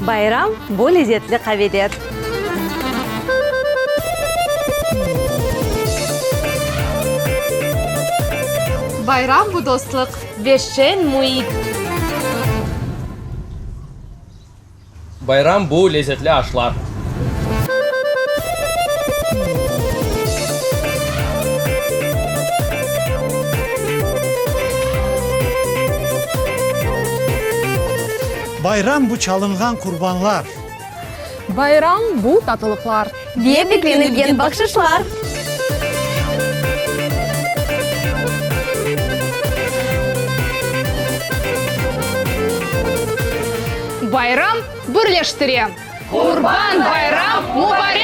Bayram, bu lezetli qaveler. Bayram, bu dostluq ve şeñ müit. Bayram, bu lezetli aşlar. Bayram, bu çalınğan qurbanlar. Bayram, bu tatlılıqlar. Ve beklenilgen bahşışlar. Bayram birleştire! Qurban bayram mubarek!